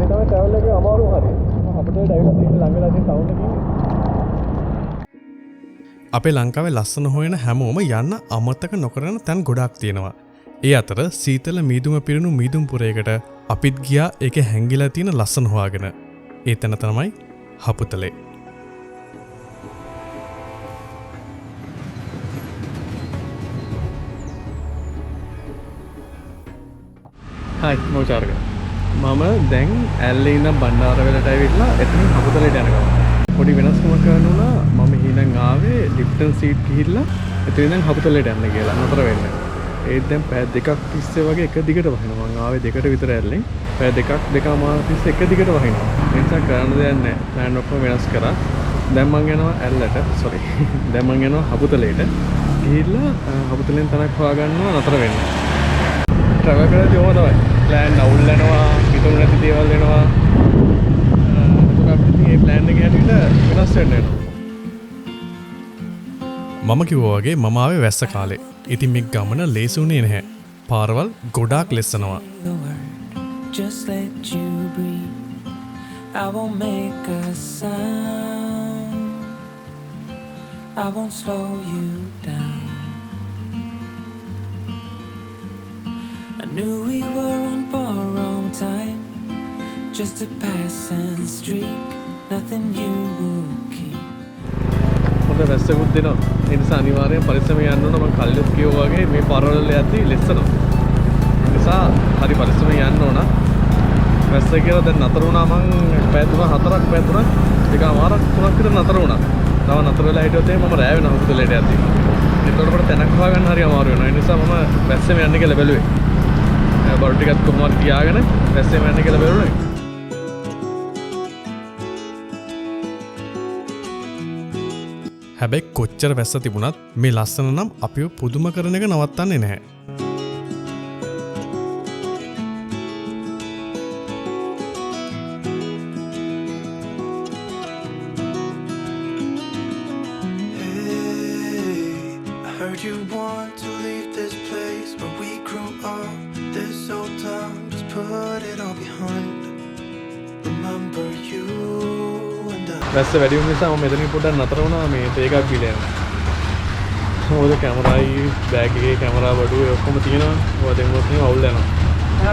මේ තමයි ට්‍රැවල් එකේ අමාරුම හරිය. මම හපුතලට ඇවිල්ලා තියෙන ළඟ වෙලා තියෙන ටවුන් එකේ ඉන්නේ. අපේ ලංකාවේ ලස්සන හොයන හැමෝම යන්න අමතක නොකරන තැන් ගොඩාක් තියෙනවා. ඒ අතර සීතල මීදුම පිරුණු මීදුම් පුරයකට අපිත් ගියා ඒකේ හැංගිලා තියෙන ලස්සන හොයාගෙන. ඒ තැන තමයි හපුතලේ. හායි මම චාරක. මම දැන් ඇල්ලේ ඉඳන් බණ්ඩාරවෙලට ඇවිල්ලා එතනින් හපුතලේට යන ගමන්. පොඩි වෙනස්කමක් කරන්න වුණා. මම හීනන් ආවේ ලිප්ටන් සීට් ගිහිල්ලා එතන ඉඳන් හපුතලේට යන්න කියලා නතර වෙන්න. ඒත් දැන් පැය දෙකක් තිස්සේ වගේ එක දිගට වහිනවා. මං ආවේ දෙකට විතර ඇල්ලෙන්. පැය දෙකක් දෙකමාර තිස්සේ එක දිගට වහිනවා. ඒ නිසා කරන්න දෙයක් නැහැ. ප්ලෑන් ඔක්කොම වෙනස් කරා. දැන් මං යනවා ඇල්ලට. සෝරි. දැන් මං යනවා හපුතලේට. ගිහිල්ලා හපුතලෙන් තැනක් හොයාගන්නවා නතර වෙන්න. ට්‍රැවල් කරද්දී ඔහොම තමයි. ප්ලෑන් අවුල් වෙනවා, හිතුණු නැති දේවල් වෙනවා. එතකොට අපිට ඉතින් මේ ප්ලෑන් එක හැටියට වෙනස් වෙන්න වෙනවා. මම කිව්වා වගේ මම ආවේ වැස්ස කාලේ. ඉතින් මේ ගමන ලේසි වුණේ නැහැ. පාරවල් ගොඩාක් ලෙස්සනවා. The word, just let you breathe. I won't make a sound. I won't slow you down. I knew we were on borrowed time, just a passing streak, nothing you would keep. හොඳ වැස්සකුත් දෙනවා. ඒ නිසා අනිවාර්යයෙන් පරිස්සමෙන් යන්න ඕන. මං කල්ලිත් කිව්වා වගේ මේ පාරවල් වල යද්දි ලෙස්සනවා. ඒ නිසා හරි පරිස්සමෙන් යන්න ඕන. වැස්ස කියලා දැන් නතර වුණා මං පැය තුන හතරක් පැය තුනක් දෙකමාරක් තුනක් විතර නතර වුණා. තව නතර වෙලා හිටියොත් එහෙම මම රෑ වෙනවා හපුතලේට යද්දි. එතකොට මට තැනක් හොයාගන්න හරි අමාරු වෙනවා. ඒ නිසා මම වැස්සෙම යන්න කියලා බැලුවේ. බඩු ටිකත් කොහොම හරි තියාගෙන වැස්සෙම යන්න කියලා බැලුවේ. හැබැයි කොච්චර වැස්ස තිබුණත් මේ ලස්සන නම් අපිව පුදුම කරන එක නවත්තන්නේ නැහැ. Hey, I heard you want to leave this place where we grew up, this old town, just put it all behind. Remember you and I. වැස්ස වැඩි වුණ නිසා මම මෙතනින් පොඩ්ඩක් නතර වුණා මේ තේ එකක් බීලා යන්න. මොකද කැමරායි බෑග් එකේ කැමරා බඩු ඒ ඔක්කොම තියෙනවා. ඔය දෙමුත් එහෙම අවුල් යනවා.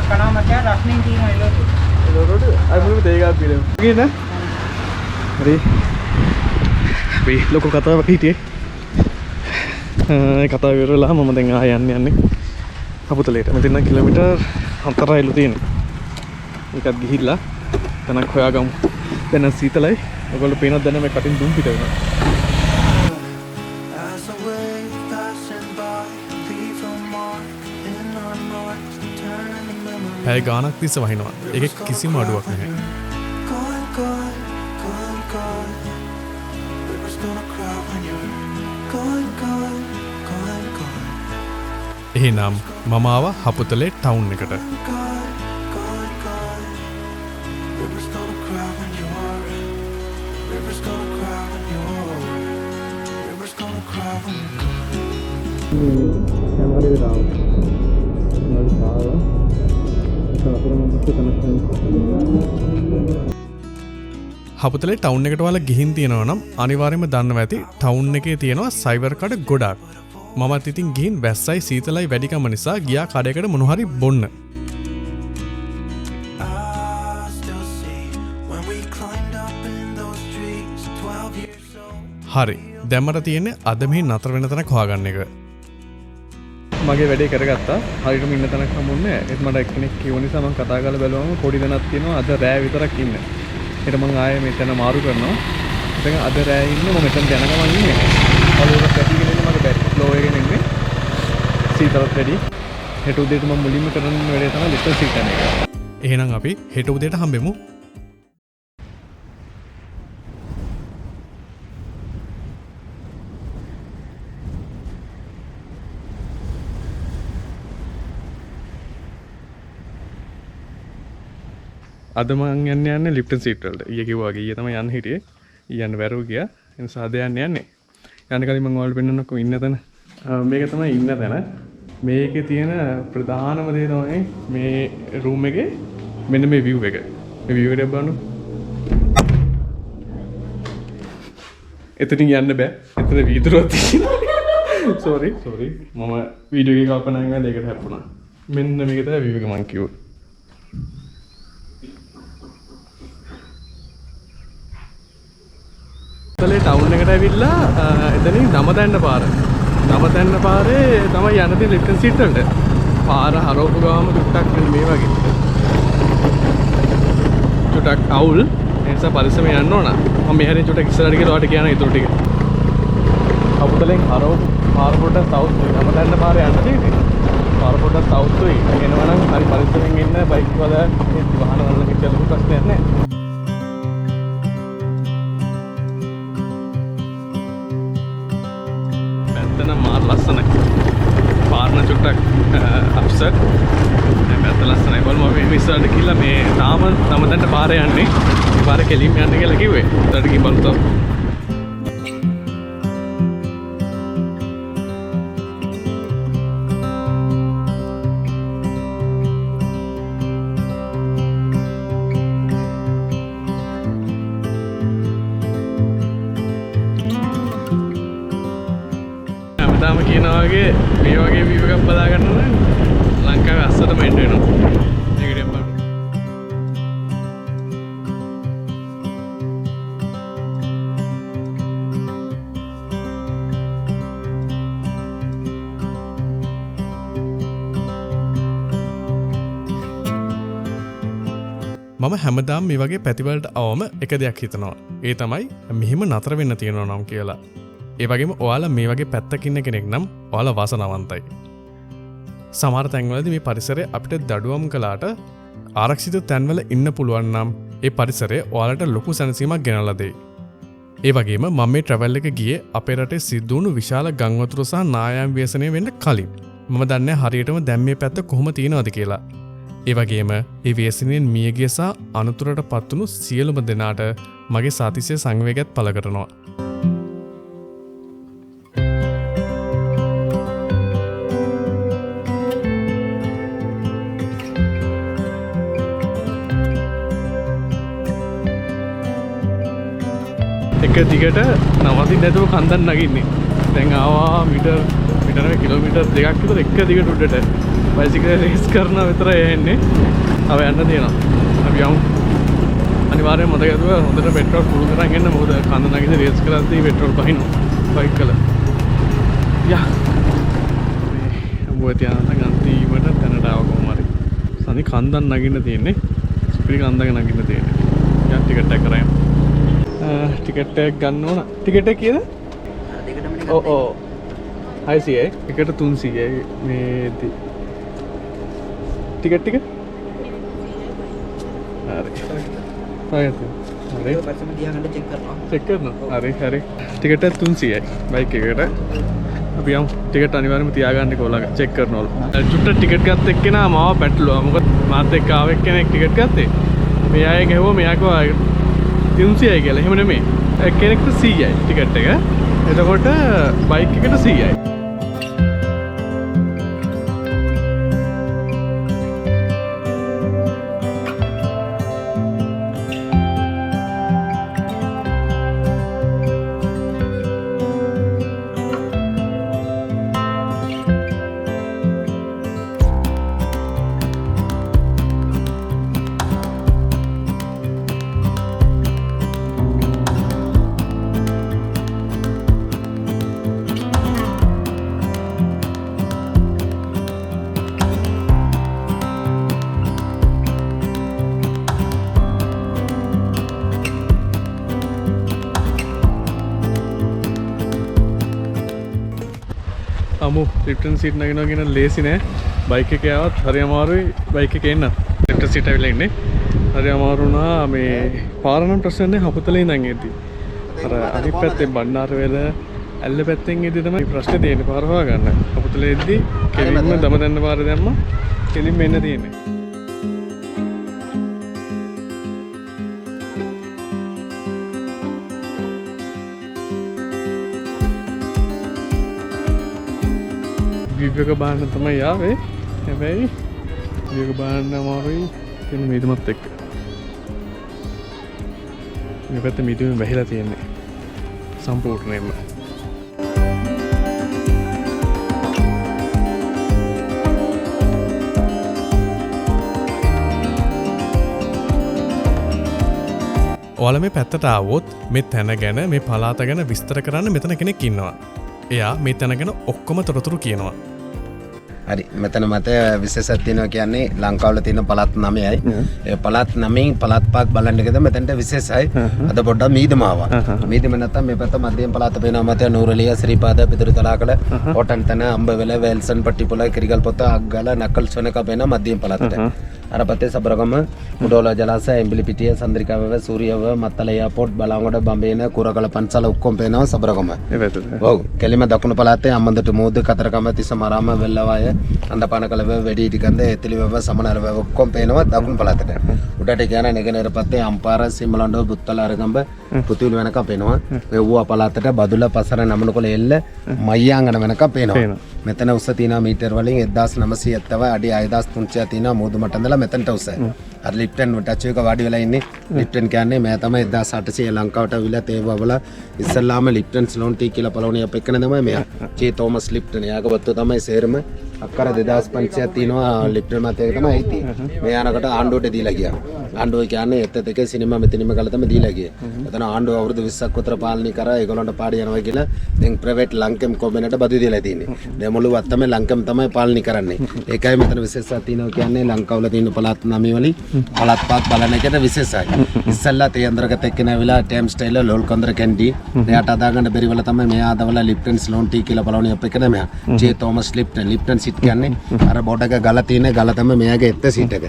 කනවා මචං රස්නෙන් තියෙනවා එළවලු. එළවලු අය මුලින්ම තේ එකක් බීලා යමු. ගිහින් ඈ? හරි. අපි ලොකු කතාවක් හිටියේ. ඒ කතාව ඉවර වෙලා මම දැන් ආයෙ යන්න යන්නේ හපුතලේට. මෙතන නම් කිලෝමීටර් 4යිලු තියෙන්නේ. ඒකත් ගිහිල්ලා තැනක් හොයාගමු. දැන් නම් සීතලයි. ඔයගොල්ලෝ පේනවද දැන් මේ කටින් දුම් පිට වෙනවා. As the wave passing by, leave a mark in our minds, turn the memory. පැය ගාණක් තිස්සේ වහිනවා. ඒකේ කිසිම අඩුවක් නැහැ. Gone, gone, gone, gone. River's gonna cry when you're gone, gone, gone, gone. එහෙනම් මම ආවා හපුතලේ ටවුන් එකට. Gone, gone, gone. River's gonna cry when you're. River's gonna cry when you're. River's gonna cry when you're gone. Camera එකට ආවා. Camera ආවා. ඒක අතර මම පස්සේ තැනක් හොයමු. හපුතලේ ටවුන් එකට ඔයාලා ගිහින් තියෙනවා නම් අනිවාර්යයෙන්ම දන්නවා ඇති ටවුන් එකේ තියෙනවා සයිබර් කඩ ගොඩාක්. මමත් ඉතින් ගිහින් වැස්සයි සීතලයි වැඩිකම නිසා ගියා කඩයකට මොන හරි බොන්න. I still see when we climbed up in those trees, 12 years old. හරි. දැන් මට තියෙන්නේ අද මෙහි නතර වෙන තැනක් හොයාගන්න එක. මගේ වැඩේ කරගත්තා. හරියටම ඉන්න තැනක් හම්බුන්නේ නැහැ. ඒත් මට එක්කෙනෙක් කිව්ව නිසා මං කතා කරලා බැලුවම පොඩි තැනක් තියෙනවා අද රෑ විතරක් ඉන්න. ඊට මං ආයේ මේ තැන මාරු කරනවා. ඉතින් අද රෑ ඉන්නේ මම මෙතනට යන ගමන් ඉන්නේ. ඔලුවට පැතිගෙන ඉන්නේ මගේ බැටරි ෆ්ලෝ එකෙන් ඉන්නේ. සීතලත් වැඩි. හෙට උදේට මම මුලින්ම කරන වැඩේ තමයි ලිටල් සීට් යන එක. එහෙනම් අපි හෙට උදේට හම්බෙමු. අද මං යන්න යන්නේ ලිප්ටන් සීට් වලට. ඊයේ කිව්වා වගේ ඊයේ තමයි යන්න හිටියේ. ඊයේ යන්න බැරුව ගියා. ඒ නිසා අද යන්න යන්නේ. යන්න කලින් මං ඔයාලට පෙන්නන්නකෝ ඉන්න තැන. මේක තමයි ඉන්න තැන. මේකේ තියෙන ප්‍රධානම දේ තමයි මේ රූම් එකේ මෙන්න මේ view එක. මේ view එක බලන්න. එතනින් යන්න බෑ. එතන වීදුරුවක් තියෙනවා. Sorry sorry. මම වීඩියෝ එකේ කල්පනා කරලා ඒකට හැප්පුණා. මෙන්න මේක තමයි view එක මං කිව්වේ. හපුතලේ ටවුන් එකට ඇවිල්ලා එතනින් දමතැන්න පාර. දමතැන්න පාරේ තමයි යන්න තියෙන ලිප්ටන් සීට් වලට. පාර හරවපු ගාම චුට්ටක් මෙන්න මේ වගේ. චුට්ටක් අවුල්. ඒ නිසා පරිස්සමෙන් යන්න ඕන. මම මේ හැරෙන් චුට්ටක් ඉස්සරහට ගිහලා ඔයාලට කියන්න ඉතුරු ටික. හපුතලෙන් හරවපු පාර පොඩ්ඩක් සවුත් වෙයි. දමතැන්න පාරේ යන්න තියෙන්නේ. පාර පොඩ්ඩක් සවුත් වෙයි. එනවා නම් හරි පරිස්සමෙන් ඉන්න බයික් වල ඒ වාහන වල කිසි ලොකු ප්‍රශ්නයක් නැහැ. පැත්ත නම් මාර ලස්සනයි. පාර නම් චුට්ටක් අප්සෙට්. මේ පැත්ත ලස්සනයි. බලමු අපි මෙහෙම ඉස්සරහට ගිහලා මේ තාම දමතැන්න පාරේ යන්නේ. මේ පාරේ කෙලින්ම යන්න කියලා කිව්වේ. ඉස්සරහට ගිහින් බලමු තව. හැමදාම කියනවා වගේ මේ වගේ view එකක් බලා ගන්න නම් ලංකාවේ අස්සටම එන්න වෙනවා. මේක ටිකක් බලන්න. මම හැමදාම මේ වගේ පැතිවලට අවම එක දෙයක් හිතනවා. ඒ තමයි මෙහෙම නතර වෙන්න තියෙනවා නම් කියලා. ඒ වගේම ඔයාලා මේ වගේ පැත්තක ඉන්න කෙනෙක් නම් ඔයාලා වාසනාවන්තයි. සමහර තැන්වලදී මේ පරිසරය අපිට දඩුවම් කළාට ආරක්ෂිත තැන්වල ඉන්න පුළුවන් නම් ඒ පරිසරය ඔයාලට ලොකු සැනසීමක් ගෙනල්ලා දෙයි. ඒ වගේම මම මේ ට්‍රැවල් එක ගියේ අපේ රටේ සිද්ධ වුණු විශාල ගම් වතුර සහ නායම් ව්‍යසනය වෙන්න කලින්. මම දන්නේ හරියටම දැන් මේ පැත්ත කොහොම තියෙනවද කියලා. ඒ වගේම ඒ ව්‍යසනයෙන් මියගිය සහ අනතුරට පත්වුණු සියලුම දෙනාට මගේ සාතිශය සංවේගයත් පළ කරනවා. එක දිගට නවතින්න නැතුව කන්දක් නගින්නේ. දැන් ආවා මීටර් නෙවෙයි කිලෝමීටර් දෙකක් විතර එක දිගට උඩට බයිසිකල් රේස් කරන විතරයි එන්නේ. තව යන්න තියෙනවා. අපි යමු. අනිවාර්යයෙන් මතක ඇතුව හොඳට පෙට්‍රෝල් ෆුල් කරන් එන්න. මොකද කන්ද නගින්න රේස් කරද්දී පෙට්‍රෝල් බහිනවා බයික් වල. යා. මේ අඹුව තියාගෙන අන්තිමට තැනට ආව කොහොම හරි. සනි කන්දක් නගින්න තියෙන්නේ. සුපිරි කන්දක නගින්න තියෙන්නේ. යා ටිකට් එකක් කරන් යමු. ටිකට් එකක් ගන්න ඕන. ටිකට් එක කීයද? දෙකටම නේ. ඔව් ඔව්. 600යි. එකට 300යි මේ ටිකට් ටික? හරි. හරි. හරි. ඒක පස්සෙම තියාගන්න චෙක් කරනවා. චෙක් කරනවා. හරි හරි. ටිකට් එක 300යි බයික් එකකට. අපි යමු. ටිකට් අනිවාර්යයෙන්ම තියාගන්න කොල්ලඟ චෙක් කරනවලු. චුට්ටක් ටිකට් ගත්ත එක්කෙනා මාව පැටලුවා. මොකද මාත් එක්ක ආව එක්කෙනෙක් ටිකට් ගත්තේ. මේ අය ගැහුවා මෙයා කිව්වා 300යි කියලා. එහෙම නෙමෙයි. එක්කෙනෙක්ට 100යි ටිකට් එක. එතකොට බයික් එකට 100යි. අමු ලිප්ටන් සීට් නගිනවා කියන ලේසි නෑ. බයික් එකේ ආවත් හරි අමාරුයි බයික් එකේ එන්න. ලිප්ටන් සීට් ඇවිල්ලා ඉන්නේ. හරි අමාරු වුණා මේ පාර නම් ප්‍රශ්න නෑ හපුතලේ ඉඳන් එද්දි. අර අනිත් පැත්තෙන් බණ්ඩාරවෙල ඇල්ල පැත්තෙන් එද්දි තමයි ප්‍රශ්නේ තියෙන්නේ පාර හොයාගන්න. හපුතලේ එද්දි කෙලින්ම දමදැන්න පාර දැම්මා. කෙලින්ම එන්න තියෙන්නේ. වීව් එක බලන්න තමයි ආවේ. හැබැයි වීව් එක බලන්න අමාරුයි තියෙන මීදුමත් එක්ක. මේ පැත්ත මීදුමෙන් වැහිලා තියෙන්නේ සම්පූර්ණයෙන්ම. ඔයාලා මේ පැත්තට ආවොත් මේ තැන ගැන මේ පළාත ගැන විස්තර කරන්න මෙතන කෙනෙක් ඉන්නවා. එයා මේ තැන ගැන ඔක්කොම තොරතුරු කියනවා. හරි, මෙතන මත විශේෂයක් තියෙනවා කියන්නේ ලංකාවල තියෙන පළාත් 9යි. ඒ පළාත් 9න් පළාත් පහක් බලන්න ගියද මෙතනට විශේෂයි. අද පොඩ්ඩක් මීදම ආවා. මීදම නැත්තම් මේ පැත්ත මධ්‍යම පළාත පේනවා මත නූරලිය, ශ්‍රීපාද, පිදුරුතලාකල, හොටන්තන, අම්බවල, වෙල්සන්, පට්ටිපොළ, කිරිගල්පොත, අග්ගල, නකල් සොනක පේනවා මධ්‍යම පළාතට. අර පැත්තේ සබරගම, මුඩෝල ජලාශය, එම්බිලිපිටිය, සන්ද්‍රිකාවව, සූරියව, මත්තල එයාපෝට්, බලාංගොඩ, බම්බේන, කුරගල පන්සල ඔක්කොම පේනවා සබරගම. ඒ පැත්තට. ඔව්, කෙලිම දකුණු පළාතේ අම්මන්දට මූද, කතරගම, තිසමරාම, වෙල්ලවාය, අන්දපානකලව, වෙඩිහිටිකන්ද, එතිලිවව, සමනලවව ඔක්කොම පේනවා දකුණු පළාතට. උඩට ගියා නම් නැගෙනහිර පැත්තේ අම්පාර, සිමලඬුව, බුත්තල, අරගඹ, පුතුවිල වෙනකම් පේනවා. මේ ඌව පළාතට බදුල්ල, පසර, නමනකොළ, එල්ල, මයියාංගන වෙනකම් පේනවා. මෙතන උස තියෙනවා මීටර් වලින් 1970 අඩි 6300 තියෙනවා මූදු මට්ටම් ඉඳලා මෙතනට උස. අර ලිප්ටන් ටච් එක වාඩි වෙලා ඉන්නේ. ලිප්ටන් කියන්නේ මෑ තමයි 1800 ලංකාවට අවිලා තේ වවලා ඉස්සල්ලාම ලිප්ටන් ස්ලෝන් ටී කියලා පළවෙනි අප එක්කන තමයි මෙයා. J Thomas Lipton. එයාගේ වත්තු තමයි සේරම අක්කර 2500ක් තියෙනවා ලිප්ටන් මත එක තමයි අයිති. මේ යනකොට ආණ්ඩුවට දීලා ගියා. ආණ්ඩුව කියන්නේ එත් දෙකේ සිනමා මෙතනින්ම කළා තමයි දීලා ගියේ. එතන ආණ්ඩුව අවුරුදු 20ක් විතර පාලනය කරා ඒගොල්ලන්ට පාඩි යනවා කියලා දැන් ප්‍රයිවට් ලංකම් කොම්බිනේට බදු දීලා තියෙන්නේ. දැන් මුළු වත්තම ලංකම් තමයි පාලනය කරන්නේ. ඒකයි මෙතන විශේෂයක් තියෙනවා කියන්නේ ලංකාවල තියෙන පළාත් 9 වලින් පළාත් පහක් බලන එකට විශේෂයි. ඉස්සල්ලා තේ අන්දරගත එක්කෙනා වෙලා ටැම් ස්ටයිල් ලෝල් කන්දර කැන්ඩි මෙයාට අදාගන්න බැරි වෙලා තමයි මෙයා අදවල ලිප්ටන් ස්ලෝන් ටී කියලා පළවෙනි අප එක මෙයා. J Thomas Lipton. Lipton seat කියන්නේ අර බෝඩ් එක ගල තියෙන ගල තමයි මෙයාගේ එත්ත සීට් එක.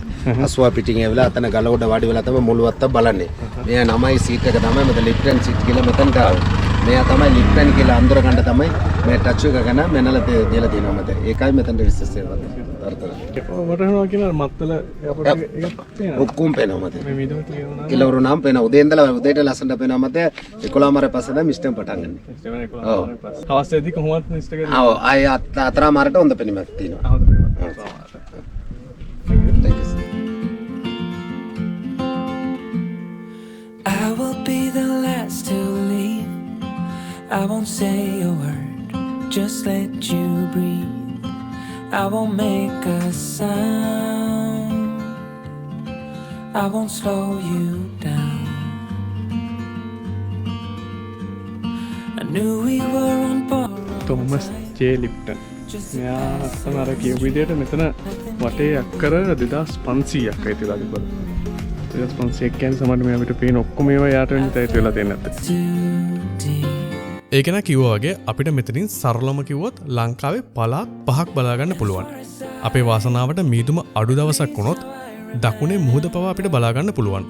අසුවා පිටින් ඇවිල්ලා අතන ගල උඩ වාඩි වෙලා තමයි මුළු වත්ත බලන්නේ. මෙයා නමයි සීට් එක තමයි මෙතන ලිප්ටන් සීට් කියලා මෙතනට ආවේ. මෙයා තමයි ලිප්ටන් කියලා අඳුර ගන්න තමයි මේ ටච් එක ගැන මෙනලා දීලා තියෙනවා මත. ඒකයි මෙතනට විශේෂ වර්තන. මට හිතෙනවා කියන මත්තල එයාපෝට් එක ඒකත් පේනවා. ඔක්කොම පේනවා මත. මේ මීදුම තියෙනවා. කිලවරු නම් පේනවා. උදේ ඉඳලා උදේට ලස්සනට පේනවා මත. 11 මාරේ පස්සේ තමයි මිස්ටම් පටන් ගන්න. මිස්ටම් 11 මාරේ පස්සේ. හවස් වෙද්දි කොහොමවත් මිස්ට් එක ඔව් ආයේ හතර මාරට හොඳ පෙනීමක් තියෙනවා. හොඳ පෙනීමක්. Thank you. I will be the last to leave. I won't say a word, just let you breathe. I won't make a sound. I won't slow you down. I knew we were on borrowed Thomas time. J Lipton. මෙයා තමයි අර කියපු විදියට මෙතන වටේ අක්කර 2500ක් අයිති වෙලා තිබ්බා. 2500ක් කියන්නේ සමහරවිට මේ අපිට පේන ඔක්කොම ඒවා යාට වෙන්න අයිති වෙලා තියෙන්නේ නැත්තේ. ඒ කෙනා කිව්වා වගේ අපිට මෙතනින් සරලම කිව්වොත් ලංකාවේ පළාත් පහක් බලා ගන්න පුළුවන්. අපේ වාසනාවට මීදුම අඩු දවසක් වුණොත් දකුණේ මුහුද පවා අපිට බලා ගන්න පුළුවන්.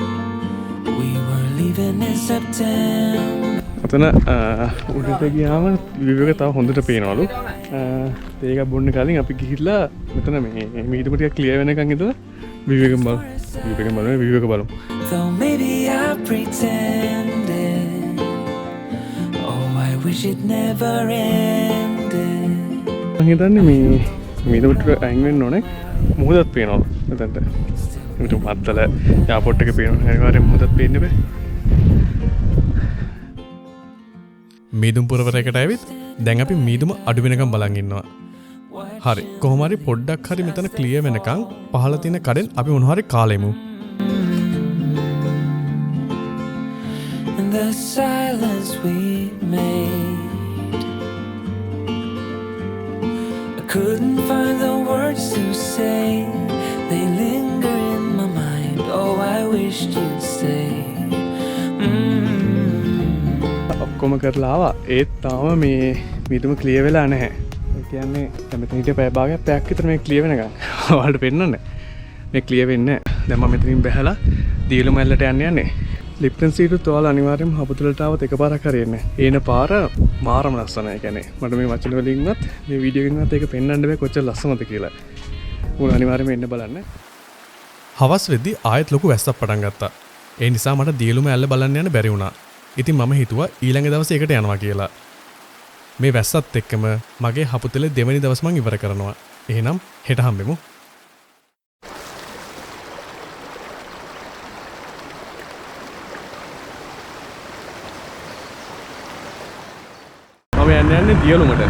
We were leaving in September. ඔතන උඩට ගියාම view එක තව හොඳට පේනවලු. තේ එකක් බොන්න කලින් අපි ගිහිල්ලා මෙතන මේ මීදුම ටිකක් ක්ලියර් වෙනකන් ඉඳලා view එක බලමු. view එක බලමු, view එක බලමු. Though maybe I pretended. Oh, I wish it never ended. මං හිතන්නේ මේ මීදුම ටික අයින් වෙන්න ඕනේ. මුහුදත් පේනවලු මෙතනට. මෙතන මත්තල එයාපෝට් එක පේනවනේ. අනිවාර්යෙන් මුහුදත් පේන්න බෑ. මීදුම් පුරවරයකට ඇවිත් දැන් අපි මීදුම අඩු වෙනකම් බලන් ඉන්නවා. හරි, කොහොම හරි පොඩ්ඩක් හරි මෙතන ක්ලියර් වෙනකම් පහළ තියෙන කඩෙන් අපි මොන හරි කාලෙමු. And the silence we made, I couldn't find the words to say. They linger in my mind. Oh, I wished you'd stay. ඔක්කොම කරලා ආවා. ඒත් තාම මේ මීදුම ක්ලියර් වෙලා නැහැ. ඒ කියන්නේ දැන් මෙතන හිටිය පැය භාගයක් පැයක් විතර මේ ක්ලියර් වෙනකන්. ඔයාලට පෙන්නන්න. මේ ක්ලියර් වෙන්නේ නැහැ. දැන් මම මෙතනින් බැහැලා දියලු මැල්ලට යන්න යන්නේ. ලිප්ටන් සීටුත් ඔයාලා අනිවාර්යයෙන්ම හපුතුලට ආවොත් එකපාරක් හරි එන්න. ඒන පාර මාරම ලස්සනයි. ඒ කියන්නේ මට මේ වචන වලින්වත් මේ වීඩියෝ එකෙන්වත් ඒක පෙන්වන්න බෑ කොච්චර ලස්සනද කියලා. උන් අනිවාර්යයෙන්ම එන්න බලන්න. හවස් වෙද්දි ආයෙත් ලොකු වැස්සක් පටන් ගත්තා. ඒ නිසා මට දියලුම ඇල්ල බලන්න යන්න බැරි වුණා. ඉතින් මම හිතුවා ඊළඟ දවසේ ඒකට යනවා කියලා. මේ වැස්සත් එක්කම මගේ හපුතලේ දෙවෙනි දවස් මං ඉවර කරනවා. එහෙනම් හෙට හම්බෙමු. යන්න යන්නේ දියලුමට.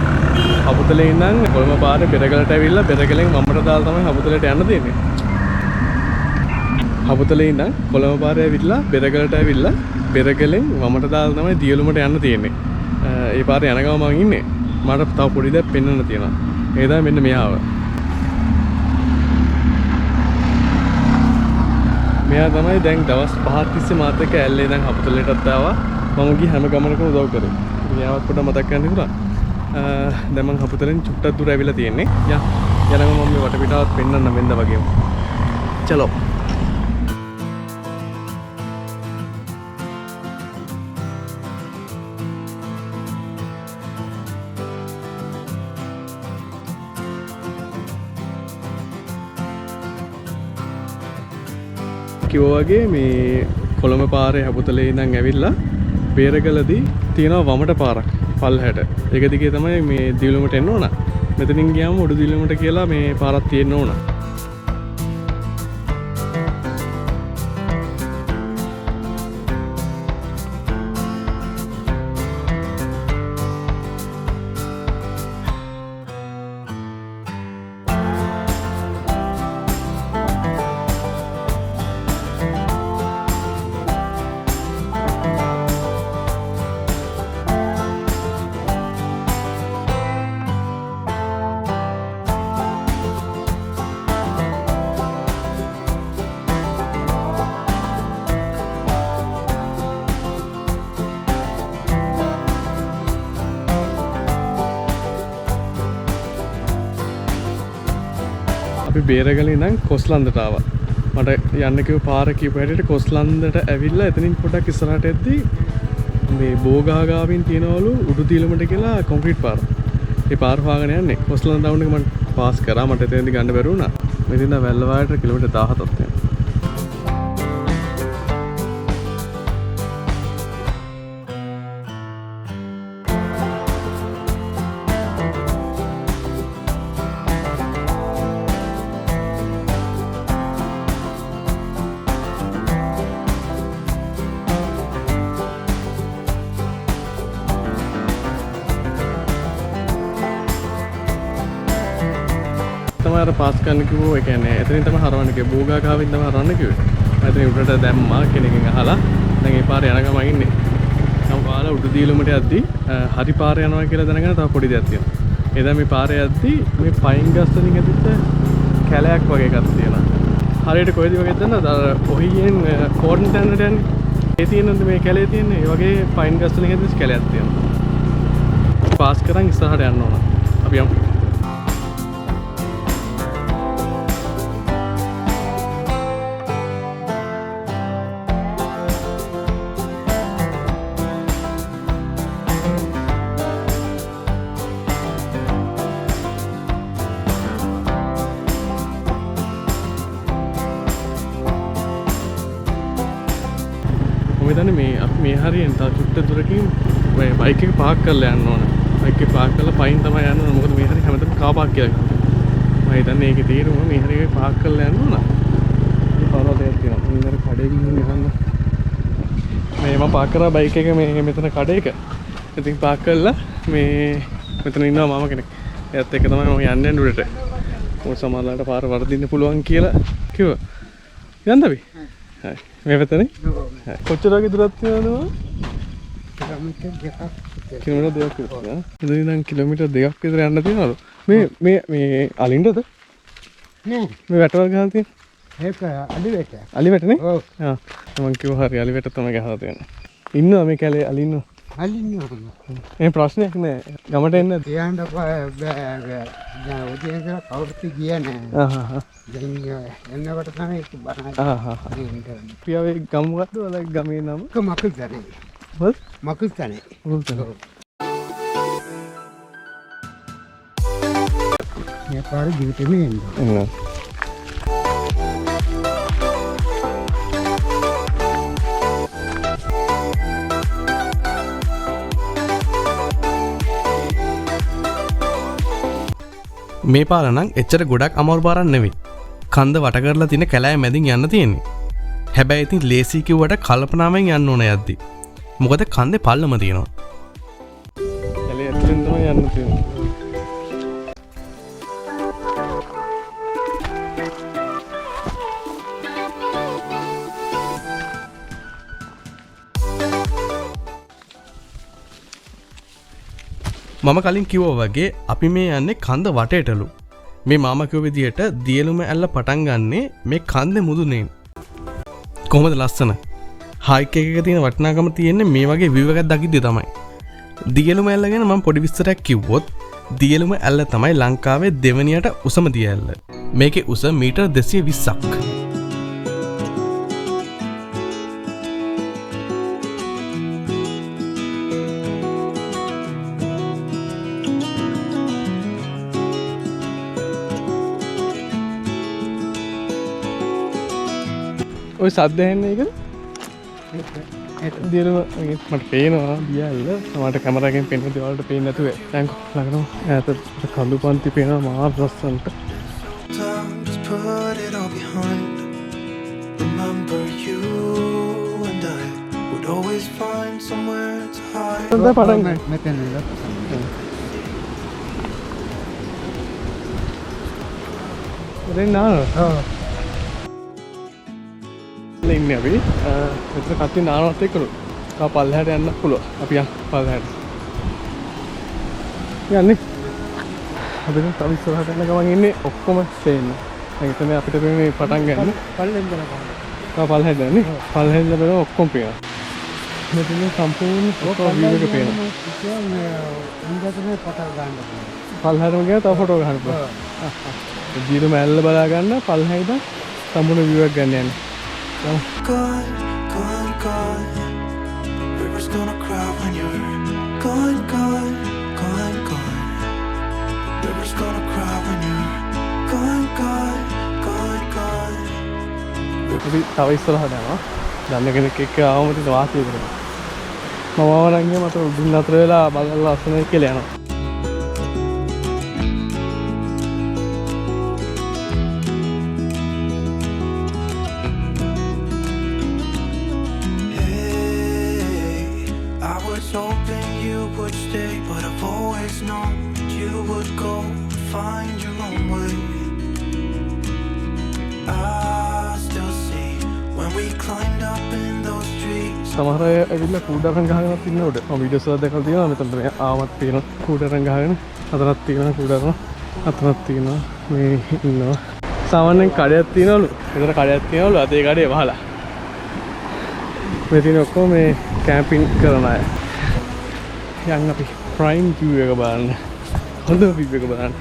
හපුතලේ ඉඳන් කොළඹ පාරේ බෙරගලට ඇවිල්ලා බෙරගලෙන් වමට දාලා තමයි හපුතලට යන්න තියෙන්නේ. හපුතලේ ඉඳන් කොළඹ පාරේ ඇවිල්ලා බෙරගලට ඇවිල්ලා බෙරගලෙන් වමට දාලා තමයි දියලුමට යන්න තියෙන්නේ. ඒ පාරේ යන ගමන් මං ඉන්නේ. මට තව පොඩි දෙයක් පෙන්වන්න තියෙනවා. ඒ තමයි මෙන්න මෙයාව. මෙයා තමයි දැන් දවස් 5ක් තිස්සේ මාත් එක්ක ඇල්ලේ ඉඳන් හපුතලේටත් ආවා. මම ගිය හැම ගමනකම උදව් කරේ. ඉතින් එයාවත් පොඩ්ඩක් මතක් කරන්න තිබුණා. දැන් මං හපුතලෙන් චුට්ටක් දුර ඇවිල්ලා තියෙන්නේ. යා යනම මම මේ වටපිටාවත් පෙන්වන්න වෙන්ද වගේම. චලෝ. කිව්වා වගේ මේ කොළඹ පාරේ හපුතලේ ඉඳන් ඇවිල්ලා බේරගලදී තියෙනවා වමට පාරක් පල්ලහැට. ඒක දිගේ තමයි මේ දියලුමට එන්න ඕන. මෙතනින් ගියාම උඩු දියලුමට කියලා මේ පාරක් තියෙන්න ඕන. අපි බේරගල ඉඳන් කොස්ලන්දට ආවා. මට යන්න කිව්ව පාර කියපු හැටියට කොස්ලන්දට ඇවිල්ලා එතනින් පොඩ්ඩක් ඉස්සරහට එද්දි මේ බෝගහ ගාවින් තියනවලු උඩු දීලමට කියලා කොන්ක්‍රීට් පාර. ඒ පාර හොයාගෙන යන්නේ. කොස්ලන්ද ටවුන් එක මම පාස් කරා. මට එතනදී ගන්න බැරි වුණා. මෙතන ඉඳන් වැල්ලවායට කිලෝමීටර් 17ක් තියෙනවා. තමයි අර පාස් කරන්න කිව්වෝ. ඒ කියන්නේ එතනින් තමයි හරවන්න කිව්වේ. බෝගා ගාවින් තමයි හරවන්න කිව්වේ. මම එතනින් උඩට දැම්මා කෙනකින් අහලා. දැන් ඒ පාරේ යන ගමන් ඉන්නේ. නම් ඔයාලා උඩු දීලුමට යද්දි හරි පාර යනවා කියලා දැනගෙන තව පොඩි දෙයක් තියෙනවා. ඒ දැන් මේ පාරේ යද්දි මේ පයින් ගස් වලින් ඇදිච්ච කැලයක් වගේ එකක් තියෙනවා. හරියට කොහෙද වගේද දන්නවද? අර ඔහියෙන් කෝටන් තැනට යන්නේ. ඒ තියෙනවද මේ කැලේ තියෙන්නේ? ඒ වගේ පයින් ගස් වලින් ඇදිච්ච කැලයක් තියෙනවා. පාස් කරන් ඉස්සරහට යන්න ඕන. අපි යමු. මම හිතන්නේ මේ අපි මේ හරියෙන් තව චුට්ට දුරකින් ඔය බයික් එක පාක් කරලා යන්න ඕන. බයික් එක පාක් කරලා පයින් තමයි යන්න ඕන. මොකද මේ හරිය හැමතැනම කාර් පාක් කියලා ගන්නවා. මම හිතන්නේ ඒකේ තේරුම මේ හරිය පාක් කරලා යන්න ඕන. මේ පාරවල් දෙකක් තියෙනවා. මම ඉතින් කඩේ ගිහින් ගහන්න. මේ මම පාක් කරා බයික් එක මේ මෙතන කඩේක. ඉතින් පාක් කරලා මේ මෙතන ඉන්නවා මාමා කෙනෙක්. එයාත් එක්ක තමයි මම යන්නේ උඩට. මොකද සමහරලාට පාර වරදින්න පුළුවන් කියලා කිව්වා. යන්නද අපි? හරි. මේ පැත්තනේ? කොච්චර වගේ දුරක් තියෙනවද? කිලෝමීටර් දෙකක්. කිලෝමීටර් දෙකක් විතර. ඉතින් ඉතින් කිලෝමීටර් දෙකක් විතර යන්න තියෙනවලු. මේ මේ මේ අලින්දද? නෑ. මේ වැටවල් ගහලා තියෙන. ඒක අලි වැට. අලි වැටනේ? ඔව්. ආ මං කිව්වා හරි අලි වැට තමයි ගහලා තියෙන්නේ. ඉන්නවා මේ කැලේ අලි ඉන්නවා. අලි ඉන්නවා. ඒ ප්‍රශ්නයක් නෑ. ගමට එන්න තියන්න බෑ බෑ. දැන් උදේ ඉඳලා කවුරුත් ගියේ නෑ. ආ හා. දැන් එන්නකොට තමයි ඒක බලන්න. ආ හා. පියාවේ ගම මොකද්ද? ඔයාලගේ ගමේ නම? මකුල්තනේ. මොකද? මකුල්තනේ. මකුල්තනේ. මේ පාර ජීවිතේම එන්න. එන්න. මේ පාර නම් එච්චර ගොඩක් අමාරු පාරක් නෙවෙයි. කන්ද වට කරලා තියෙන කැලෑ මැදින් යන්න තියෙන්නේ. හැබැයි ඉතින් ලේසි කිව්වට කල්පනාවෙන් යන්න ඕන යද්දි. මොකද කන්දේ පල්ලම තියෙනවා. කැලේ ඇතුලෙන් තමයි තමයි යන්න තියෙන්නේ. මම කලින් කිව්වා වගේ අපි මේ යන්නේ කන්ද වටේටලු. මේ මාමා කිව්ව විදියට දියලුම ඇල්ල පටන් ගන්නෙ මේ කන්දේ මුදුනෙන්. කොහොමද ලස්සන? හයික් එකක තියෙන වටිනාකම තියෙන්නේ මේ වගේ view එකක් දකිද්දි තමයි. දියලුම ඇල්ල ගැන මම පොඩි විස්තරයක් කිව්වොත් දියලුම ඇල්ල තමයි ලංකාවේ දෙවනියට උසම දිය ඇල්ල. මේකේ උස මීටර් 220ක්. ඔය සද්ද ඇහෙන්නේ ඒකද? දියලුම මට පේනවා දිය ඇල්ල. මට කැමරා එකෙන් පේන දේවල් වලට පේන්නේ නැතුව. දැන් ළඟටම ඈත කඳු පන්ති පේනවා මාර ලස්සනට. Just put it all behind. Remember you and I would always find somewhere to hide. දැන් පටන් ගන්න. මෙතන ඉඳලා. දැන් නානවා. ඔව්. ඉන්නේ අපි. මෙතන කට්ටිය නානවත් එක්කලු. තව පල්ලෙහාට යන්න පුළුවන්. අපි යන් පල්ලෙහාට. යන්නේ. අපි දැන් තව ඉස්සරහට යන ගමන් ඉන්නේ ඔක්කොම පේන්න. දැන් එතන අපිට මේ පටන් ගන්න. පල්ලෙන් ඉඳලා කොහොමද? තව පල්ලෙහාට යන්නේ. පල්ලෙහාට ඉඳලා බලමු ඔක්කොම පේනවා. මෙතන සම්පූර්ණ ඔක්කොම view එක පේනවා. ඉඳලා ෆොටෝ ගන්න පුළුවන්. පල්ලෙහාටම ගියා තව ෆොටෝ ගන්න පුළුවන්. දියලුම ඇල්ල බලා ගන්න පල්ලෙහා ඉඳන් සම්පූර්ණ view එකක් ගන්න යන්නේ. Gone, gone, gone. River's gonna cry when you're gone, gone, gone, gone. River's gonna cry when you're gone, gone, gone, gone. අපි තව ඉස්සරහට යනවා. දන්න කෙනෙක් එක්ක ආවම ඉතින් වාසිය කරනවා. මම ආව නම් ගියා මට උඩින් නතර වෙලා බලලා ලස්සනයි කියලා යනවා. Hoping you would stay, but I've always known that you would go find your own way. I still see when we climbed up in those trees. සමහර අය ඇවිල්ලා කූඩාරම් ගහගෙනත් ඉන්න උඩ. මම වීඩියෝස් වල දැකලා තියෙනවා. මෙතනට මේ ආවමත් තියෙනවා කූඩාරම් ගහගෙන. අතනක් තියෙනවා කූඩාරම්. අතනක් තියෙනවා මේ ඉන්නවා. සාමාන්‍යයෙන් කඩයක් තියෙනවලු. මෙතන කඩයක් තියෙනවලු. අද ඒ කඩේ වහලා. මේ තියෙන ඔක්කොම මේ කැම්පින් කරන අය. යන් අපි ප්‍රයිම් view එක බලන්න. හොඳ view එක බලන්න.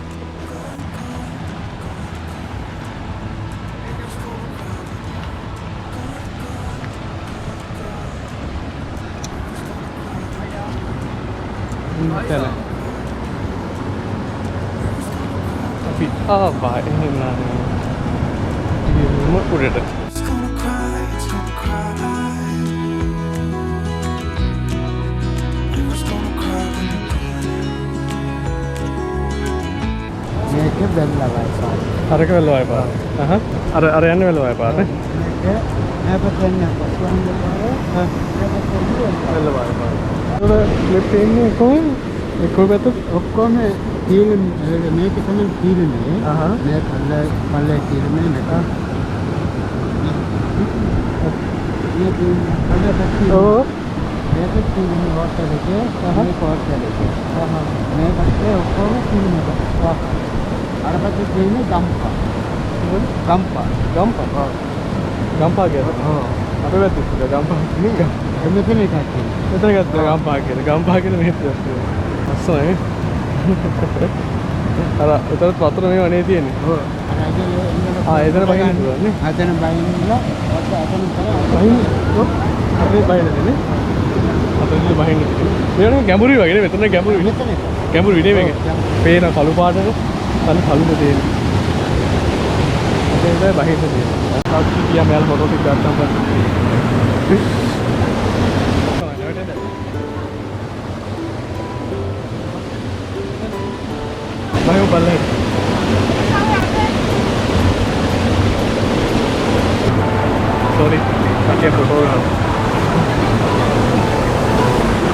තැන. අපි ආවා එහෙනම් ඉතින් උඩට. It's gonna cry, it's gonna cry. River's gonna cry when you're gone. මේක බැලුවා පාර. අරක වෙල්ලවයි පාර. අහහ. අර අර යන්නේ වෙල්ලවයි පාර නේ. මේක නැවත යන්න පස්වන්න පාර. නැවත යන්න වෙල්ලවයි පාර. ඒතකොට මේ පේන්නේ කොහොමද? මේ කොයි පැත්තද? ඔක්කොම තීර මේක තමයි තීරණේ. අහහ. මේ පල්ල පල්ල තීරණේ මේක. මේ පල්ල පැත්තේ. ඔව්. මේක තීරණේ හෝටල් එකේ. මේක හෝටල් එකේ. අහහ. මේ පැත්තේ ඔක්කොම තීරණේ. අර පැත්තේ තියෙන්නේ ගම්පා. ගම්පා. ගම්පා. ගම්පා කියලා. ඔව්. අපේ පැත්තේ තියෙන ගම්පා නේ. මෙතන එකක් තියෙනවා. මෙතන එකක් තියෙනවා ගම්පා කියලා. ගම්පා කියලා මෙහෙ තියෙනවා. ලස්සනයි. අර උතරත් වතුර මේ වනේ තියෙන්නේ. ඔව්. අර ඇදලා ඉඳලා ආ එතන බහින්න පුළුවන් නේ. අතන බහින්නලා අතන කරා බහින්න. ඔව්. අපේ බහින්න දෙන්නේ. අතන බහින්න තියෙන්නේ. මේ වගේ ගැඹුරුයි වගේ නේ. මෙතන ගැඹුරුයි නේ. මෙතන එක. ගැඹුරුයි නේ මේක. ඔව්, ගැඹුරුයි. පේන කළු පාටට තනි කළුම තියෙන්නේ. එතන ඉඳලා බහින්න තියෙන්නේ. තවත් ගියා මෙයාලා ෆොටෝ ටික ගත්තාම පස්සේ. බහිමු පල්ලෙහාට. සෝරි, කට්ටිය ෆොටෝ ගන්නවා.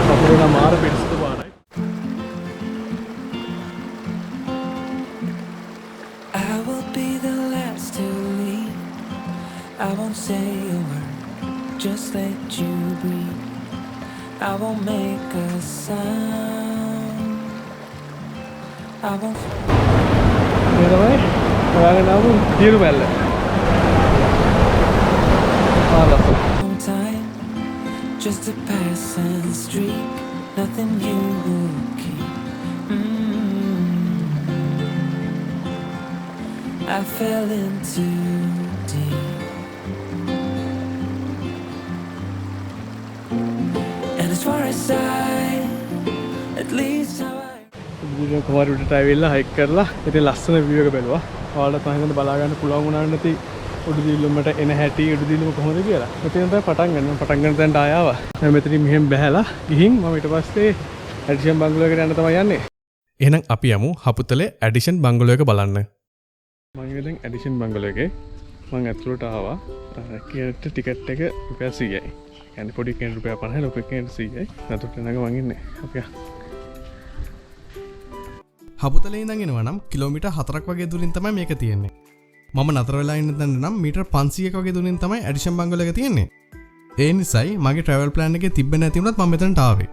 වතුර නම් මාර පිරිසිදු පාරයි. Just let you breathe. I won't make a sound. I won't. මේ තමයි හොයාගෙන ආපු දියලුම ඇල්ල. ආ ලස්සන. Long time, just a passing streak, nothing you will keep. I fell in too deep. And as far as I, at least how I. ඉතින් කොහොමද උඩට ඇවිල්ලා හයික් කරලා ඉතින් ලස්සන view එක බැලුවා. ඔයාලට තමයි හිතන්න බලා ගන්න පුළුවන් වුණා නැති උඩු දිල්ලුමට එන හැටි උඩු දිල්ලුම කොහොමද කියලා. මෙතන තමයි පටන් ගන්න. මම පටන් ගන්න තැනට ආය ආවා. දැන් මෙතනින් මෙහෙම බැහැලා ගිහින් මම ඊට පස්සේ ඇඩිෂන් බංගලෝ එකට යන්න තමයි යන්නේ. එහෙනම් අපි යමු හපුතලේ ඇඩිෂන් බංගලෝ එක බලන්න. මං ඉතින් දැන් ඇඩිෂන් බංගලෝ එකේ මං ඇතුළට ආවා. කෙනෙක්ට ටිකට් එක රුපියල් 100යි. ඒ කියන්නේ පොඩි කෙනෙක්ට රුපියල් 50යි, ලොකු කෙනෙක්ට 100යි. නතුට ළඟ මං ඉන්නේ. අපි යමු. හපුතලේ ඉඳන් එනවා නම් කිලෝමීටර් 4ක් වගේ දුරින් තමයි මේක තියෙන්නේ. මම නතර වෙලා ඉන්න තැන නම් මීටර් 500ක වගේ දුරින් තමයි ඇඩිෂන් බංගලෝ එක තියෙන්නේ. ඒ නිසායි මගේ ට්‍රැවල් ප්ලෑන් එකේ තිබ්බේ නැති වුණත් මම මෙතනට ආවේ.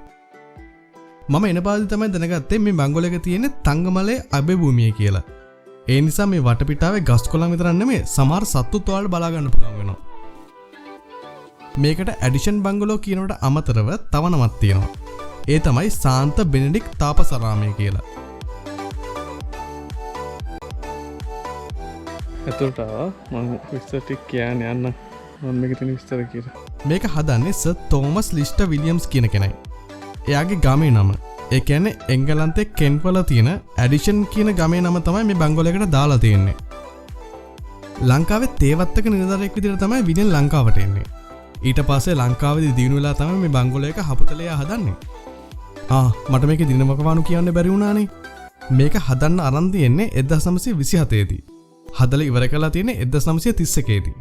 මම එන පාරදී තමයි දැනගත්තේ මේ බංගලෝ එක තියෙන්නේ තංගමලේ අබේ භූමියේ කියලා. ඒ නිසා මේ වටපිටාවේ ගස් කොළන් විතරක් නෙමෙයි සමහර සත්තුත් ඔයාලට බලා ගන්න පුළුවන් වෙනවා. මේකට ඇඩිෂන් බංගලෝ කියනවට අමතරව තව නමක් තියෙනවා. ඒ තමයි සාන්ත බෙනඩික් තාපසාරාමය කියලා. ඇතුළට ආවා. මං විස්තර ටික කියන්න යන්න. මං මේකේ තියෙන විස්තර කියලා. මේක හදන්නේ සර් තෝමස් ලිස්ටර් විලියම්ස් කියන කෙනයි. එයාගේ ගමේ නම. ඒ කියන්නේ එංගලන්තේ කෙන්ට්වල තියෙන ඇඩිෂන් කියන ගමේ නම තමයි මේ බංගලෝ එකට දාලා තියෙන්නේ. ලංකාවේ තේවත්තක නිලධාරියෙක් විදිහට තමයි විලියම් ලංකාවට එන්නේ. ඊට පස්සේ ලංකාවේදී දිනු වෙලා තමයි මේ බංගලෝ එක හපුතලේ හදන්නේ. මට මේකේ දිනවකවානු කියන්න බැරි වුණානේ. මේක හදන්න අරන් තියෙන්නේ 1927 දී. හදලා ඉවර කරලා තියෙන්නේ 1931 දී.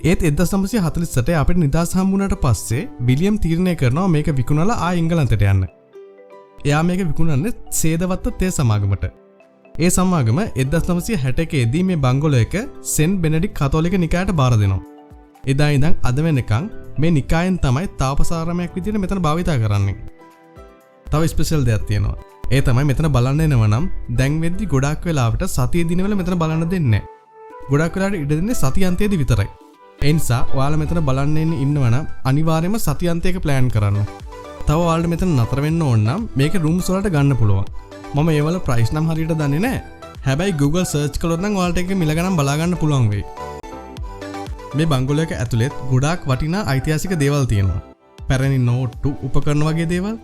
ඒත් 1948 අපිට නිදහස හම්බුනාට පස්සේ විලියම් තීරණය කරනවා මේක විකුණලා ආ එංගලන්තයට යන්න. එයා මේක විකුණන්නේ සේදවත්ත තේ සමාගමට. ඒ සමාගම 1961 දී මේ බංගලෝ එක සෙන්ට් බෙනඩික් කතෝලික නිකායට බාර දෙනවා. එදා ඉඳන් අද වෙනකන් මේ නිකායෙන් තමයි තාපසාරාමයක් විදිහට මෙතන භාවිතා කරන්නේ. තව ස්පෙෂල් දෙයක් තියෙනවා. ඒ තමයි මෙතන බලන්න එනවා නම් දැන් වෙද්දි ගොඩාක් වෙලාවට සතිය දිනවල මෙතන බලන්න දෙන්නේ නැහැ. ගොඩාක් වෙලාවට ඉඩ දෙන්නේ සති අන්තයේදී විතරයි. ඒ නිසා ඔයාලා මෙතන බලන්න එන්න ඉන්නවා නම් අනිවාර්යයෙන්ම සති අන්තයක ප්ලෑන් කරන්න. තව ඔයාලට මෙතන නතර වෙන්න ඕන නම් මේක රූම්ස් වලට ගන්න පුළුවන්. මම ඒවල ප්‍රයිස් නම් හරියට දන්නේ නැහැ. හැබැයි Google search කළොත් නම් ඔයාලට ඒකේ මිල ගණන් බලා ගන්න පුළුවන් වෙයි. මේ බංගලෝ එක ඇතුළෙත් ගොඩාක් වටිනා ඓතිහාසික දේවල් තියෙනවා. පැරණි නෝට්ටු, උපකරණ වගේ දේවල්.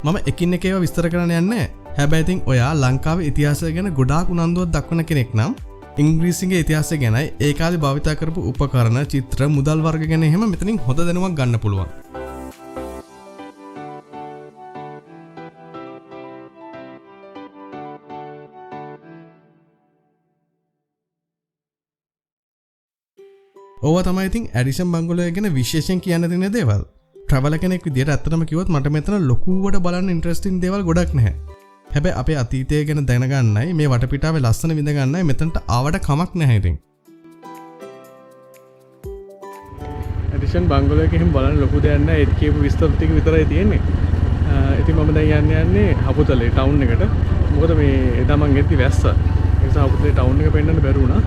මම එකින් එක ඒවා විස්තර කරන්න යන්නේ නැහැ. හැබැයි ඉතින් ඔයා ලංකාවේ ඉතිහාසය ගැන ගොඩාක් උනන්දුවක් දක්වන කෙනෙක් නම් ඉංග්‍රීසින්ගේ ඉතිහාසය ගැනයි ඒ කාලේ භාවිතා කරපු උපකරණ, චිත්‍ර, මුදල් වර්ග ගැන එහෙම මෙතනින් හොඳ දැනුමක් ගන්න පුළුවන්. ඕවා තමයි ඉතින් ඇඩිෂන් බංගලෝ එක ගැන විශේෂයෙන් කියන්න තියෙන දේවල්. ට්‍රැවලර් කෙනෙක් විදියට ඇත්තටම කිව්වොත් මට මෙතන ලොකුවට බලන්න ඉන්ටරෙස්ටිං දේවල් ගොඩක් නැහැ. හැබැයි අපේ අතීතය ගැන දැනගන්නයි මේ වටපිටාවේ ලස්සන විඳ ගන්නයි මෙතනට ආවට කමක් නැහැ ඉතින්. ඇඩිෂන් බංගලෝ එකේ එහෙම බලන්න ලොකු දෙයක් නැහැ. ඒත් කියපු විස්තර ටික විතරයි තියෙන්නේ. ඉතින් මම දැන් යන්නේ හපුතලේ ටවුන් එකට. මොකද මේ එදා මං එද්දි වැස්සා. ඒ නිසා හපුතලේ ටවුන් එක පෙන්වන්න බැරි වුණා.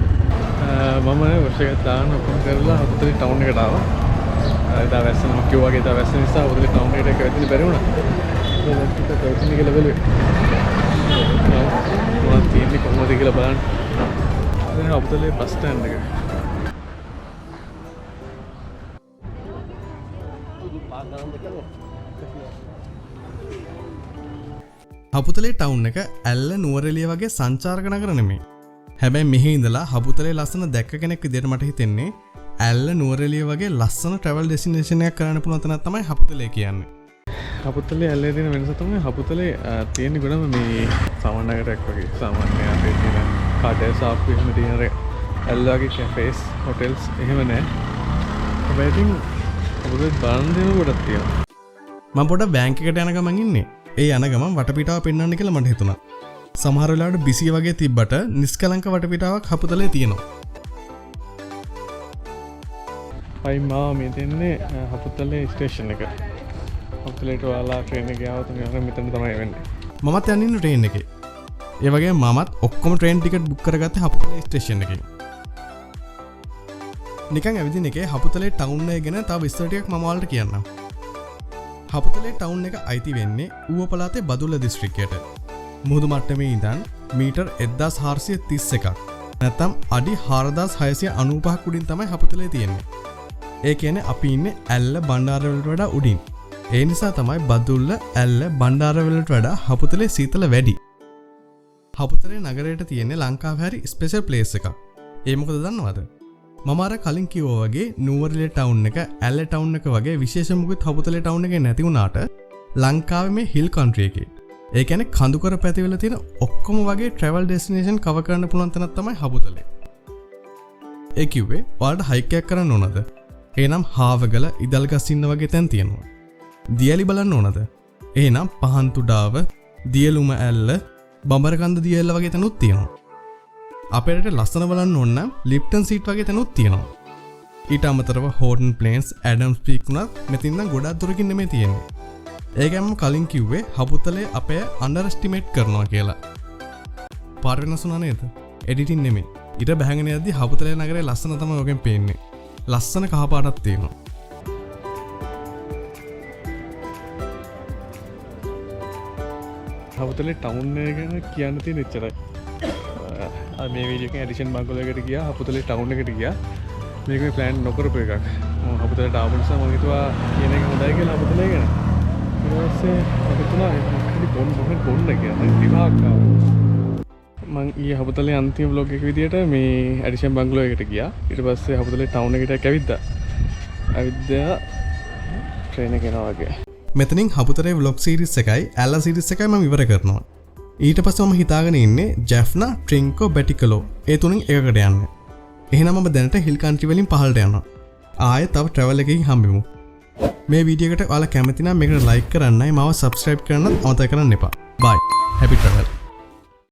මම වොෂ් එකක් දාන ඔක්කොම කරලා හපුතලේ ටවුන් එකට ආවා. එදා වැස්ස නම් කිව්වා වගේ එදා වැස්ස නිසා හපුතලේ ටවුන් එකට එක වැදින්න බැරි වුණා. ඒ දැන් ටිකක් වැදින්න කියලා බැලුවේ. මොනවද තියෙන්නේ කොහොමද කියලා බලන්න. දැන් හපුතලේ බස් ස්ටෑන්ඩ් එක. හපුතලේ ටවුන් එක ඇල්ල නුවරඑළිය වගේ සංචාරක නගර නෙමෙයි. හැබැයි මෙහි ඉඳලා හපුතලේ ලස්සන දැක්ක කෙනෙක් විදියට මට හිතෙන්නේ ඇල්ල නුවරඑළිය වගේ ලස්සන ට්‍රැවල් ඩෙස්ටිනේෂන් එකක් කරන්න පුළුවන් තැනක් තමයි හපුතලේ කියන්නේ. හපුතලේ ඇල්ලේ තියෙන වෙනස තමයි හපුතලේ තියෙන ගොඩම මේ සාමාන්‍ය නගරයක් වගේ. සාමාන්‍ය අපේ තියෙන කඩ සාප්පු එහෙම තියෙන අර ඇල්ල වගේ කැෆේස් හොටෙල්ස් එහෙම නෑ. හැබැයි ඉතින් හපුතලේ බලන්න දේවල් ගොඩක් තියෙනවා. මම පොඩක් බැංක් එකට යන ගමන් ඉන්නේ. ඒ යන ගමන් වටපිටාව පෙන්වන්න කියලා මට හිතුණා. සමහර වෙලාවට බිසි වගේ තිබ්බට නිස්කලංක වටපිටාවක් හපුතලේ තියෙනවා. පයින් මාව මේ දෙන්නේ හපුතලේ ස්ටේෂන් එක. හපුතලේට ඔයාලා ට්‍රේන් එක ගියාවොත් අනිවාර්යෙන් මෙතන තමයි වෙන්නේ. මමත් යන්නේ ඉන්නේ ට්‍රේන් එකේ. ඒ වගේම මමත් ඔක්කොම ට්‍රේන් ටිකට් බුක් කරගත්තේ හපුතලේ ස්ටේෂන් එකෙන්. නිකන් ඇවිදින එකේ හපුතලේ ටවුන් එක ගැන තව විස්තර ටිකක් මම ඔයාලට කියන්නම්. හපුතලේ ටවුන් එක අයිති වෙන්නේ ඌව පළාතේ බදුල්ල දිස්ත්‍රික්කයට. මුහුදු මට්ටමේ ඉඳන් මීටර් 1431ක් නැත්නම් අඩි 4695ක් උඩින් තමයි හපුතලේ තියෙන්නේ. ඒ කියන්නේ අපි ඉන්නේ ඇල්ල බණ්ඩාරවලට වඩා උඩින්. ඒ නිසා තමයි බදුල්ල ඇල්ල බණ්ඩාරවලට වඩා හපුතලේ සීතල වැඩි. හපුතලේ නගරයට තියෙන්නේ ලංකාවේ හරි ස්පෙෂල් ප්ලේස් එකක්. ඒ මොකද දන්නවද? මම අර කලින් කිව්වා වගේ නුවරඑළිය ටවුන් එක ඇල්ල ටවුන් එක වගේ විශේෂ මොකුත් හපුතලේ ටවුන් එකේ නැති වුණාට ලංකාවේ මේ හිල් කන්ට්‍රි එකේ, ඒ කියන්නේ කඳුකර පැතිවල තියෙන ඔක්කොම වගේ ට්‍රැවල් ඩෙස්ටිනේෂන් කවර් කරන්න පුළුවන් තැනක් තමයි හපුතලේ. ඒ කිව්වේ ඔයාලට හයික් එකක් කරන්න ඕනද? එහෙනම් හාවගල ඉදල්ගස් ඉන්න වගේ තැන් තියෙනවා. දියලි බලන්න ඕනද? එහෙනම් පහන්තුඩාව, දියලුම ඇල්ල, බඹරකන්ද දියැල්ල වගේ තැනුත් තියෙනවා. අපේ රටේ ලස්සන බලන්න ඕන නම් ලිප්ටන් සීට් වගේ තැනුත් තියෙනවා. ඊට අමතරව හෝටන් ප්ලේන්ස්, ඇඩම්ස් පීක් වුණත් මෙතින් නම් ගොඩක් දුරකින් නෙමෙයි තියෙන්නේ. ඒකම මම කලින් කිව්වේ හපුතලේ අපේ අන්ඩර් එස්ටිමේට් කරනවා කියලා. පාර වෙනස් වුණා නේද? එඩිටින් නෙමෙයි. ඊට බැහැගෙන යද්දි හපුතලේ නගරේ ලස්සන තමයි ඔකෙන් පේන්නේ. ලස්සන කහ පාටක් තියෙනවා. හපුතලේ ටවුන් එක ගැන කියන්න තියෙන එච්චරයි. මේ වීඩියෝ එකෙන් ඇඩිෂන් බංගලෝ එකට ගියා, හපුතලේ ටවුන් එකට ගියා. මේක මේ ප්ලෑන් නොකරපු එකක්. මම හපුතලේට ආපු නිසා මම හිතුවා කියන එක හොඳයි කියලා හපුතලේ ගැන. ඊට පස්සේ මට හිතුණා මොකක් හරි බොන්න, මොකක් හරි බොන්න කියලා. මං විභාග ආවා. මං ඊයේ හපුතලේ අන්තිම ව්ලොග් එක විදියට මේ ඇඩිෂන් බංගලෝ එකට ගියා. ඊට පස්සේ හපුතලේ ටවුන් එකට ඇවිද්දා. ඇවිද්දා ට්‍රේන් එක එනවා වගේ. මෙතනින් හපුතලේ ව්ලොග් සීරීස් එකයි ඇල්ල සීරීස් එකයි මම ඉවර කරනවා. ඊට පස්සේ මම හිතාගෙන ඉන්නේ ජැෆ්නා, ට්‍රින්කෝ, බැටිකලෝ ඒ තුنين එකකට යන්න. එහෙනම් මම දැනට හිල් කන්ට්‍රි වලින් පහළට යනවා. ආයෙ තව ට්‍රැවල් එකකින් හම්බෙමු. මේ වීඩියෝ එකට ඔයාලා කැමති නම් මේකට ලයික් කරන්නයි මාව සබ්ස්ක්‍රයිබ් කරන්නත් අමතක කරන්න එපා. බයි. Happy travel.